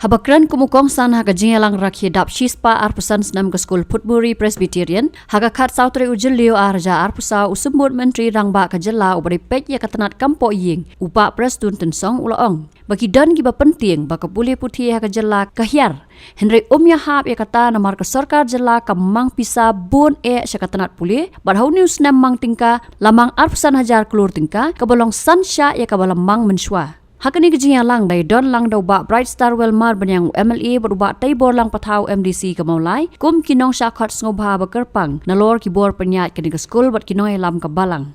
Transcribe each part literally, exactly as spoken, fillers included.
Haba kren kum u kongsan ha ka jingïalang rakhe dap shispah arphew san snem ka skul Phutmuri Presbyterian, ha ka khatsaw tarik u Jylliew arhajar arphew saw, u Symbud Myntri Rangbah ka jylla uba dei peit ïa ka tnat kam pohïing, u Bah Prestone Tynsong u la ong ba ki don kiba pyntieng ba ka pule puthi ha ka jylla ka hiar. Hynrei um ïahap ïa kata namar ka sorkar jylla ka mang pisa bun eh sha ka tnat pule, bad ha une u snem mang tyngka la mang arphew san hajar klur tyngka, kaba long san shah ïa kaba la mang mynshuwa. Ha kane ka jingïalang la ïadon lang da u Bah Bright Starwell Marbaniang u M L A bad u Bah Teiborlang Pathaw M D C ka Mawlai, kum ki nongshah khot sngewbha ba kyrpang nalor ki bor pynïaid kane ka skul bad ki nongïalam ka balang.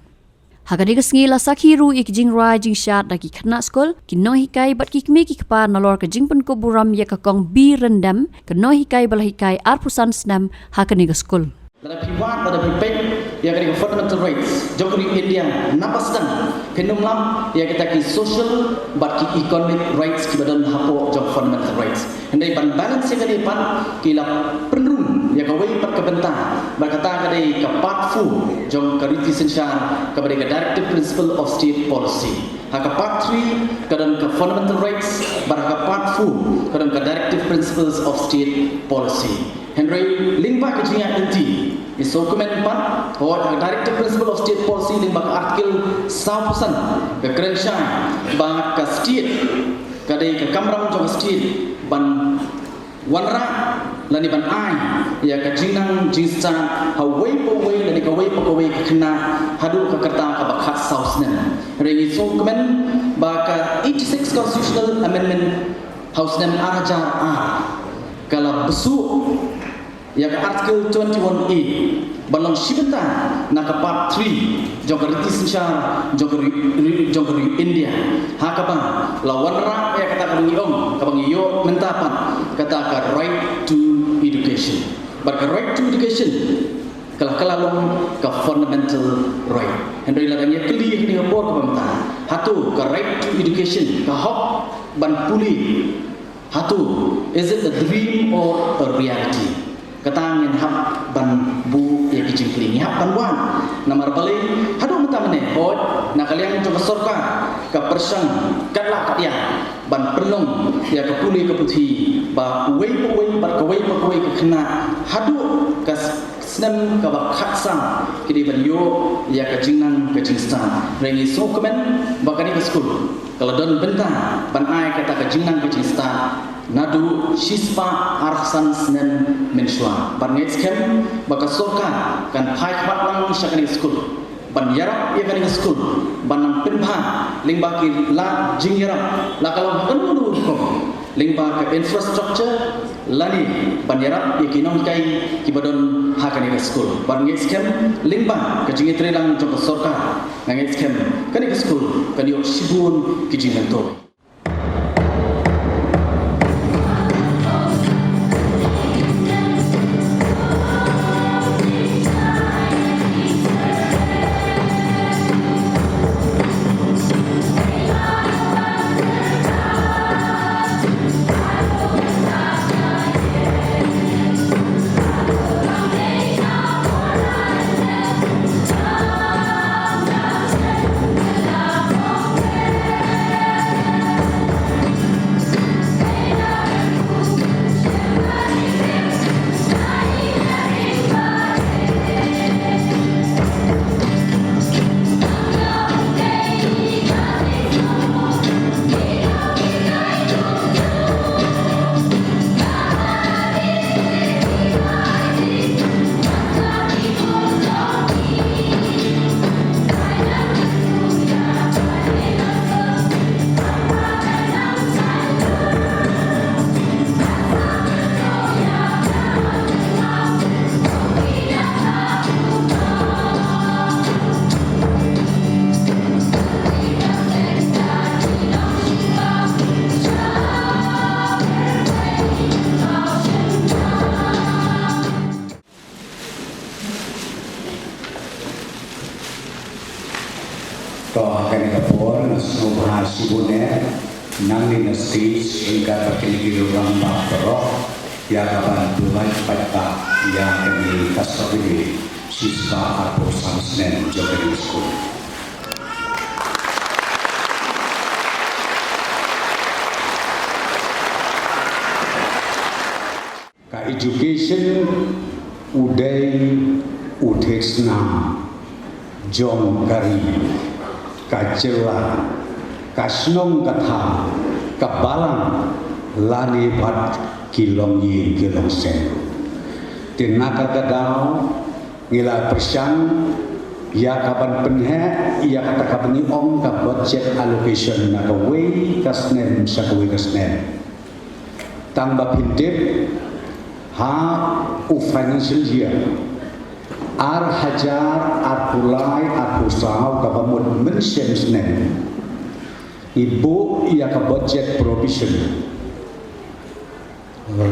Ha kane ka sngi la sakhi ruh ïa ki jingrwai jingshad da ki khynnah skul, ki nonghikai bad ki kmie ki kpa nalor ka jingpynkup burom ïa ka Kong B. Ryndem, ka nonghikai ba la hikai arphew san snem ha kane ka skul. Lada phi wad, lada phi peit ïa kane ka fundamental rights jong ka ri India, na ba sdang phin ym lap ïa kita ki social bad ki economic rights kiba don hapoh jong fundamental rights. Hynrei ban balance ïa kane pat ki la pynrung ïa kawei pat ka bynta, bad kata ka dei ka part four jong ka riti synshar kaba dei ka Directive Principle of State Policy. Ha ka part three ka don ka fundamental rights, bad ha ka part four ka don ka Directive Principles of State Policy. Hynrei lyngba ka jingïaid lynti, ngi sngewkmen pat, hooid, ha ka Directive Principle of State Policy lyngba ka article sawphew san ka kren shai ba ka state, ka dei ka kamram jong ka state ban wanrah lane ban ai ïa ka jingnang jingstad ha uwei pa uwei lane kawei pa kawei ka khynnah haduh ka rta kaba khatsaw snem. Hynrei ngi sngewkmen ba ka eighty-six Constitutional Amendment ha u snem arhajar ar ka la bsuh ïa ka Article twenty-one A ban long shi bynta na ka part three jong ka riti synshar jong ka ri, ri, jong ka ri India, ha kaba la wanrah ïa kata kaba ngi ong, kaba ngi ïoh mynta pat, kata ka right to education. Bad ka right to education ka la, ka la long ka fundamental right. Hynrei lada ngi ïakylli ha kane ka por kaba mynta, hato ka right to education, ka hok ban pule, hato, is it a dream or a reality? Kata ngin hap ban buh ïa ki jingkylli, ngi hap ban wad. Namar balei haduh mynta mynne, hooid, na ka liang jong ka sorkar ka pyrshang katba lah katba ïa ban pynlong ïa ka pule ka puthi ba uwei pa uwei bad kawei pa kawei ka khynnah haduh ka s-, snem kaba khatsaw ki dei ban ïoh ïa ka jingnang ka jingstad. Hynrei ngi sngewkmen ba kane ka skul ka la don bynta ban ai kata ka jingnang ka jingstad naduh shispah arphew san snem mynshuwa. Bad nga ngeit skhem ba ka sorkar kan phai khmat lang sha kane ka skul ban ïarap ïa kane ka skul ban nang pynbha lyngba ki lad jingïarap, la ka long ha kano kano ka rukom, lyngba ka infrastructure lane ban ïarap ïa ki nonghikai kiba don ha kane ka skul. Bad nga ngeit skhem lyngba ka jingïatreilang jong ka sorkar, nga ngeit skhem kane ka skul kan ïoh shibun ki jingmyntoi. To, ha kane ka por nga sngewbha shibun eh, nangne na stage ryngkat bad kine ki rangbah baroh, ïa kaban pyllait paidbah ïa kane ka sokli shispah arphew san snem jong kane ka skul. Education u dei u thied snam jong ka ri, ka jylla, ka shnong ka thaw, ka balang lane bad ki longïing ki longsem. Te na kata ka daw ngi la pyrshang ïa ka ban pynheh ïa kata kaba ngi ong ka budget allocation na kawei ka snem sha kawei ka snem. Tang ba phin tip, ha u financial year ar hajar arphew lai arphew saw kaba mut mynshem snem, ngi buh ïa ka budget provision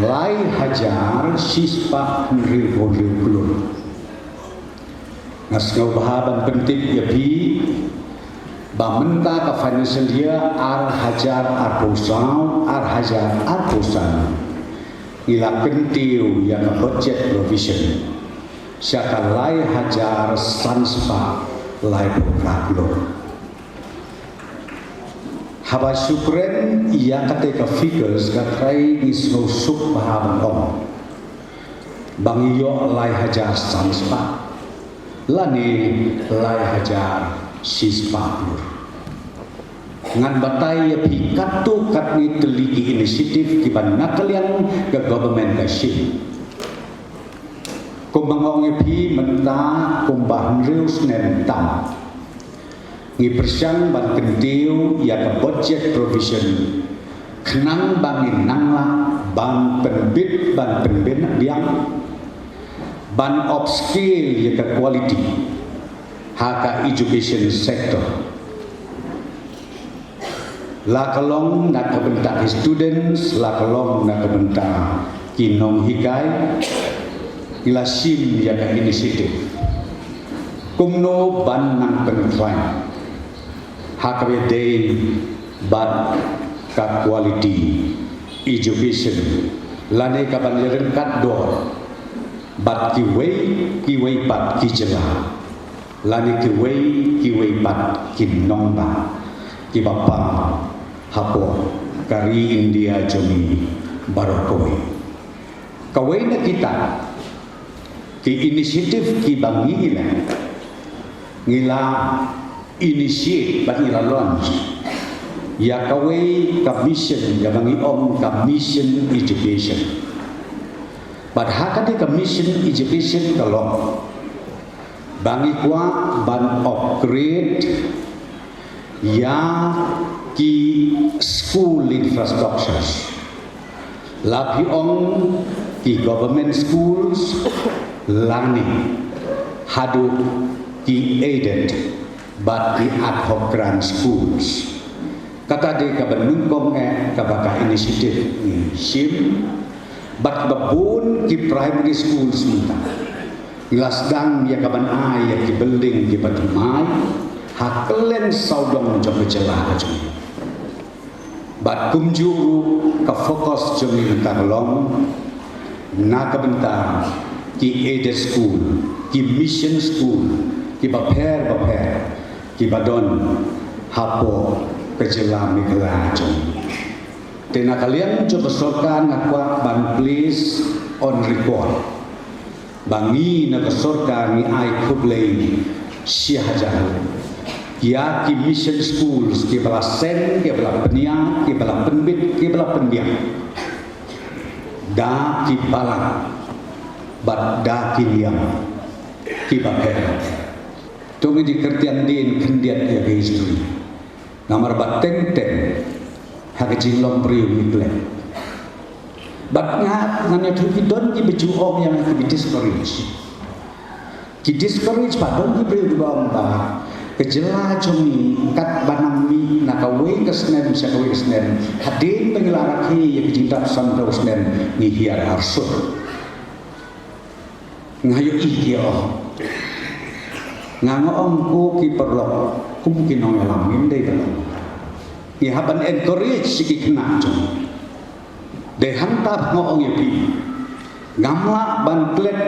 lai hajar shispah hynriewphew hynriew klur. Nga sngewbha ban pyntip ïa phi ba mynta ka financial year ar hajar arphew saw ar hajar arphew san ngi la kyntiew ïa ka budget provision sha ka lai hajar san spah laiphew phra klur. Haba shu kren ïa kata ka figures ka trai ngi sngewsuk bha ban ong ba ngi ïoh lai hajar san spah lane lai hajar shispah klur. Ngan batai ïa phi katto katne tylli ki initiative kiba na ka liang ka government ka shim. Kumba nga ong ïa phi mynta kumba hynriew snem tam ngi pyrshang ban kyntiew ïa ka budget provision khnang ba ngin nang lah ban pynbit ban pynbiang ban upscale ïa ka quality ha ka education sector. La ka long na ka bynta ki students, la ka long na ka bynta ki nonghikai, ngi la shim ïa ka initiative kumno ban nang pynkhlaiñ ha kaba ïadei bad ka quality education lane ka ban ïaryngkat dor bad kiwei kiwei pat ki jylla lane kiwei kiwei pat ki nongbah kiba pang hapoh ka ri India jong ngi baroh kawei. Kawei na kita ki initiative kiba ngi la ngi la initiate bad ngi la launch ïa kawei ka mission kaba ngi ong ka mission education. Bad ha kata ka mission education ka long ba ngi kwah ban upgrade ïa ki school infrastructures, la phi ong ki government schools lane haduh ki aided bad ki ad hoc grant schools. Kata dei kaba nyngkong eh kaba ka initiative ngi shim. Bad ba bun ki primary schools mynta ngi la sdang ïa ka ban ai ïa ki building kiba thymmai ha kylleng sawdong jong ka jylla ka jong ngi. Bad kumjuh ruh ka focus jong ngi mynta ka long na ka bynta ki aided school, ki mission school kiba pher bapher kiba don hapoh ka jylla Meghalaya jong ngi. Te na ka liang jong ka sorkar nga kwah ban place on record ba ngi na ka sorkar ngi ai khublei shi hajar ïa ki mission schools kiba la seng, kiba la pynïaid, kiba la pynbit, kiba la pynbiang da ki balang bad da ki niam kiba pher. To ngi dei kyrtiang dien khyndiat ïa ka history. Namar ba teng teng ha ka jinglong briew ngi klet. Bad nga ngan ïathuh ki don kiba ju ong ïa nga kiba discourage. Ki discourage ba don ki briew kiba ong ba ka jylla jong ngi katba nang mih na kawei ka snem sha kawei ka snem, hadien ba ngi la rakhe ïa ka jingdap san phew snem ngi hiar arsut. Nga ïohi ki ong. Nga nga ong ko ki paralok kum ki nongïalam ngim dei ban ong. Ngi hap ban encourage ïa ki khynnah jong ngi. Dei hangta nga ong ïa phi, ngam lah ban klet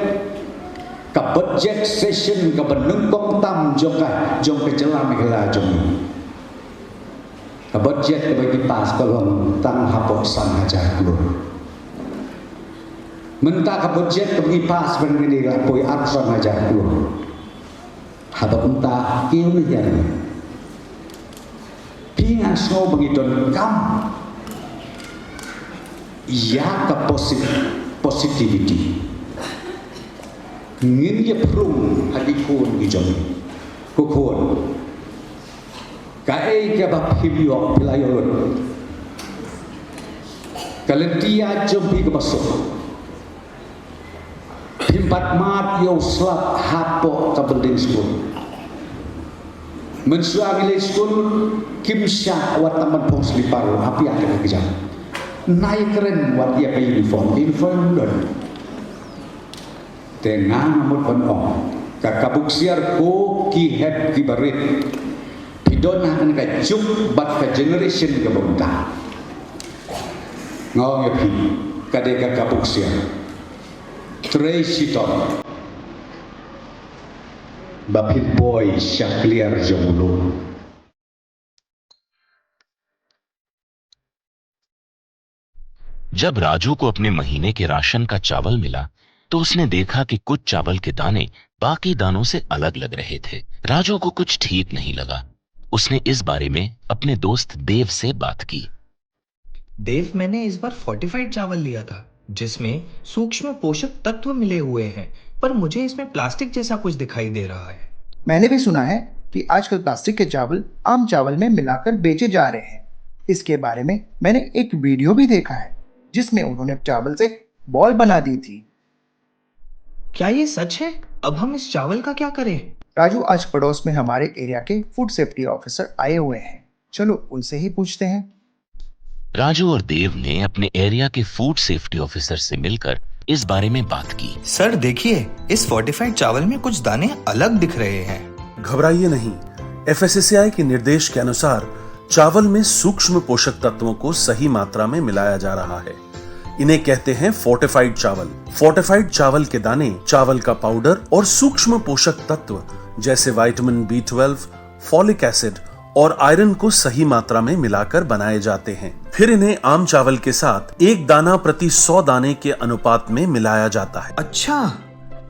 ka budget session kaba nyngkong tam jong ka, jong ka jylla Meghalaya jong ngi. Ka budget kaba ki pass ka long tang hapoh san hajar klur. Mynta ka budget ka ba ngi pass ban ngi la poi arphew san hajar klur. Haba kumta kiew ne ïa ngi. Phi nga sngew ba ngi donkam ïa ka posit-, positivity. Ngin ïa phrung ha ki khun ki jong ngi. Ko khun. Kaei kaba phim ïoh phi la ïoh lut. Ka lynti ïaid jong phi kaba suk. Phim pat mad ïa u slap hapoh ka building skul. Mynshuwa ngi leit skul kim shah wat tang ban phong slipar ha phi ïa ka kjat. Nai kren wat ïa ka uniform, uniform don. Te nga nga mut ban ong, ka ka buk siar ko ki hep ki barit. Phi don ha kane ka juk bad ka generation ka bynta. Nga ong ïa phi, ka dei ka ka buk siar. Trei shitom ba phin poi sha kliar jong u lum. जब राजू को अपने महीने के राशन का चावल मिला, तो उसने देखा कि कुछ चावल के दाने बाकी दानों से अलग लग रहे थे। राजू को कुछ ठीक नहीं लगा। उसने इस बारे में अपने दोस्त देव से बात की। देव, मैंने इस बार फोर्टिफाइड चावल लिया था, जिसमें सूक्ष्म पोषक तत्व मिले हुए हैं, पर मुझे इसमें प्लास्टिक जैसा कुछ दिखाई दे रहा है। मैंने भी सुना है कि आजकल प्लास्टिक के चावल आम चावल में मिलाकर बेचे जा रहे हैं। इसके बारे में मैंने एक वीडियो भी देखा है, जिसमें उन्होंने चावल से बॉल बना दी थी। क्या ये सच है? अब हम इस चावल का क्या करें? राजू, आज पड़ोस में हमारे एरिया के फूड सेफ्टी ऑफिसर आए हुए हैं, चलो उनसे ही पूछते हैं। राजू और देव ने अपने एरिया के फूड सेफ्टी ऑफिसर से मिलकर इस बारे में बात की। सर, देखिए, इस फोर्टिफाइड चावल में कुछ दाने अलग दिख रहे हैं। घबराइए नहीं, एफएसएसएआई के निर्देश के अनुसार चावल में सूक्ष्म पोषक तत्वों को सही मात्रा में मिलाया जा रहा है। इन्हें कहते हैं फोर्टिफाइड चावल। फोर्टिफाइड चावल के दाने, चावल का पाउडर और सूक्ष्म पोषक तत्व जैसे vitamin B twelve, folic acid और आयरन को सही मात्रा में मिलाकर बनाए जाते हैं। फिर इन्हें आम चावल के साथ एक दाना प्रति सौ दाने के अनुपात में मिलाया जाता है। अच्छा,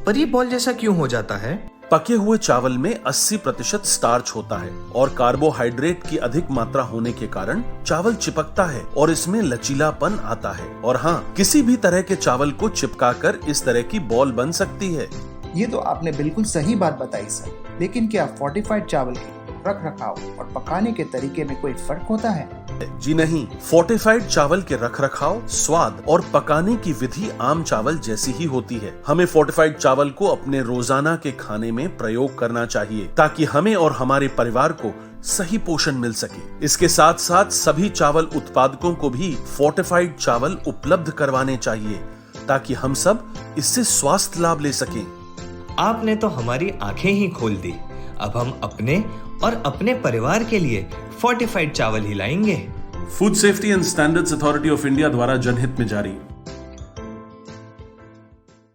पर ये बॉल जैसा क्यों हो जाता है? पके हुए चावल में अस्सी प्रतिशत स्टार्च होता है और कार्बोहाइड्रेट की अधिक मात्रा होने के कारण चावल चिपकता है और इसमें लचीलापन आता है। और हाँ, किसी भी तरह के चावल को चिपकाकर इस तरह की बॉल बन सकती है। ये तो आपने बिल्कुल सही बात बताई सर, लेकिन क्या फोर्टिफाइड चावल के रख रखाव और पकाने के तरीके में कोई फर्क होता है? जी नहीं, फोर्टिफाइड चावल के रखरखाव, स्वाद और पकाने की विधि आम चावल जैसी ही होती है। हमें फोर्टिफाइड चावल को अपने रोजाना के खाने में प्रयोग करना चाहिए, ताकि हमें और हमारे परिवार को सही पोषण मिल सके। इसके साथ साथ सभी चावल उत्पादकों को भी फोर्टिफाइड चावल उपलब्ध करवाने चाहिए, ताकि हम सब इससे स्वास्थ्य लाभ ले सकें। आपने तो हमारी आंखें ही खोल दी। अब हम अपने और अपने परिवार के लिए फोर्टिफाइड चावल ही लाएंगे। Food Safety and Standards Authority of India द्वारा जनहित में जारी।